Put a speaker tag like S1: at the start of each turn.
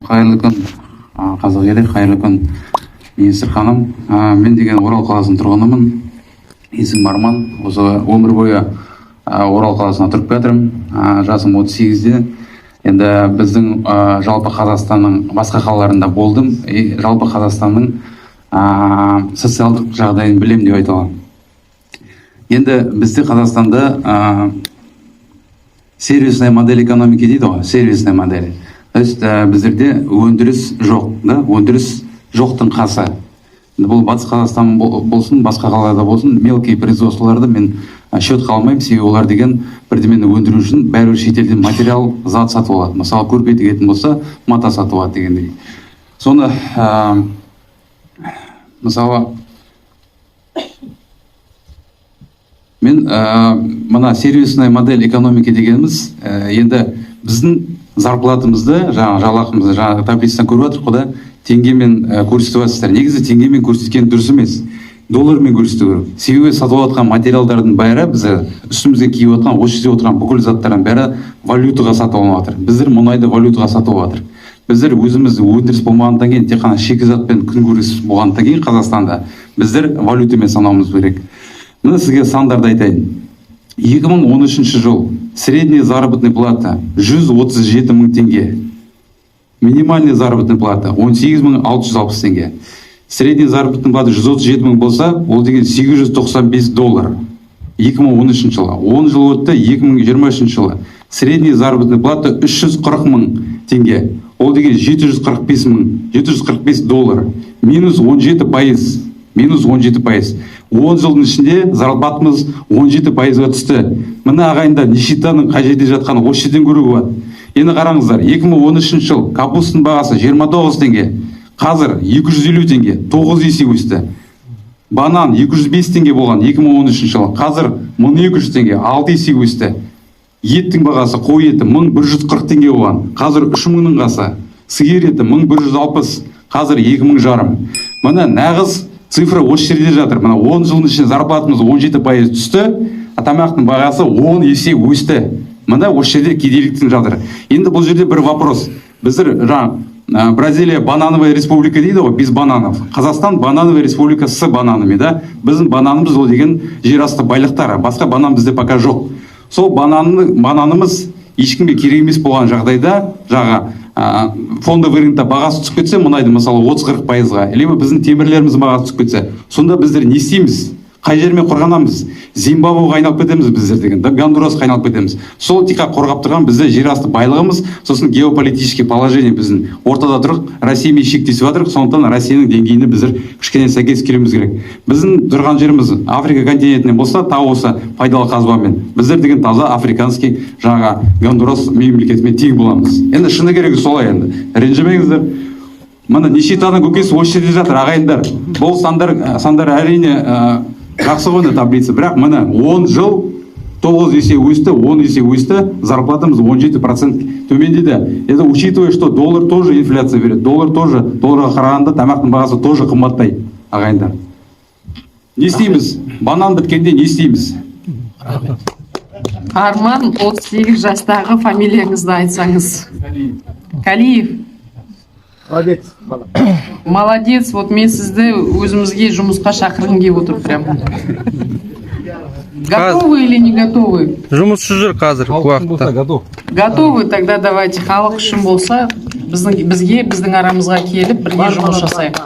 S1: Қайырлы күн, қазақ елі, қайырлы күн, министр ханым! Мен деген Орал қаласының тұрғынымын, есімім Арман. Осы өмір бойы Орал қаласында тұрып келе жатырмын. Жасым 38-де. Енді біздің жалпы Қазақстанның басқа қалаларында болдым и жалпы Қазақстанның социалдық жағдайын білемін деп айта аламын. Енді бізде, Қазақстанда, сервисная модель экономики дейді ғой, сервисная модель, то есть біздерде өндіріс жоқ да, өндіріс жоқтың қасы. Енді бұл Батыс Қазақстан болсын, басқа қалаларда болсын, мелкий производстволарды мен счетқа алмаймын, себебі олар деген бірдемені өндіру үшін бәрібір шетелден материал зат сатып алады. Мысалы, көрпе тігетін болса, мата сатып алады дегендей. Соны мысалы, мен мына сервисная модель экономики дегеніміз, енді біздің зарплатамызды, жаңағы жалақымызды, жаңағы таблицадан көріп жатырмық қой да, теңгемен көрсетіп жатырсыздар. Негізі теңгемен көрсеткен дұрыс емес, доллармен көрсету керек, себебі сатып алып материалдардың бәрі, біз үстімізге киіп отырған, осы жерде отырған бүкіл заттардың бәрі валютаға сатып алынып жатыр. Біздер мұнайды валютаға сатып алып жатыр. Біздер өзіміз өндіріс болмағаннан кейін, тек қана шикізатпен күнкөріс болғаннан кейін, Қазақстанда біздер валютамен санауымыз керек. Міне, сізге сандарды айтайын. 2013 жыл средняя заработная плата 137 мың теңге, минимальная заработная плата 18 660 теңге. Средняя заработная плата 137 мың болса, ол деген 895 доллар 2013 жылы. 10 жыл өтті, 2023 жылы средняя заработная плата 340 мың теңге, ол деген 745 мың, 745 доллар, минус 17%, минус 17%. 10 жылдың ішінде зарплатамыз 17%-ға түсті. Міне, ағайындар, нищетаның қай жерде жатқанын осы жерден көруге болады. Енді қараңыздар, 2013 жыл капустың бағасы 29 теңге, қазір 250 теңге, 9 есе өсті. Банан 205 теңге болған 2013 жылы, қазір 1200 теңге, 6 есе өсті. Еттің бағасы, қой еті 1140 теңге болған, қазір 3000-ның қасы. Сиыр еті 1160, қазір 2500. Міне, нағыз цифра осы жерде жатыр. Мына 10 жылдың ішінде зарплатамыз 17% түсті, а тамақтың бағасы 10 есе өсті. Міне, осы жерде кедейліктің жатыр. Енді бұл жерде бір вопрос: біздер жаңа Бразилия банановая республика дейді ғой, без бананов. Қазақстан банановая республика с бананами да. Біздің бананымыз ол деген жер асты байлықтары, басқа банан бізде пока жоқ. Сол бананымыз ешкімге керек емес болған жағдайда, жаңағы фондовый рынокта бағасы түсіп кетсе мұнайдың, мысалы, 30-40%-ға, либо біздің темірлеріміздің бағасы түсіп кетсе, сонда біздер не істейміз, қай жермен қорғанамыз? Зимбабвеға айналып кетеміз біздер деген да, Гондурасқа айналып кетеміз. Сол тек қана қорғап тұрған бізде жер асты байлығымыз, сосын геополитический положение. Біздің ортада тұрып, Россиямен шектесіп жатырмық, сондықтан Россияның деңгейіне біздер кішкене сәйкес келуіміз керек. Біздің тұрған жеріміз Африка континентінен болса, тау осы пайдалы қазбамен біздер деген таза африканский жаңағы Гондурас мемлекетімен тең боламыз. Енді шыны керегі солай, енді ренжімеңіздер. Міне, нищетаның көкесі осы жерде жатыр, ағайындар. Бұл сандар әрине жақсы ғой енді таблица, бірақ міне, 10 жыл 9 есе өсті, 10 есе өсті, зарплатамыз 17% төмендеді. Это учитывая, что доллар тоже инфляция береді, доллар тоже, долларға қарағанда тамақтың бағасы тоже қымбаттайды. Ағайындар, не істейміз? Банан біткенде не істейміз?
S2: Арман, 38 жастағы, фамилияңызды айтсаңыз. Калиев.
S3: Молодец, бала.
S2: Молодец, вот мен сізді өзімізге жұмысқа шақырғым келіп отыр прям. Готовы или не готовы?
S4: Жұмысшы жүр қазір
S3: Халық болса,
S4: уақытта.
S3: Готов.
S2: Готовы? Тогда давайте, халық үшін болса, біздің, бізге, біздің арамызға келіп, бірге жұмыс жасайық.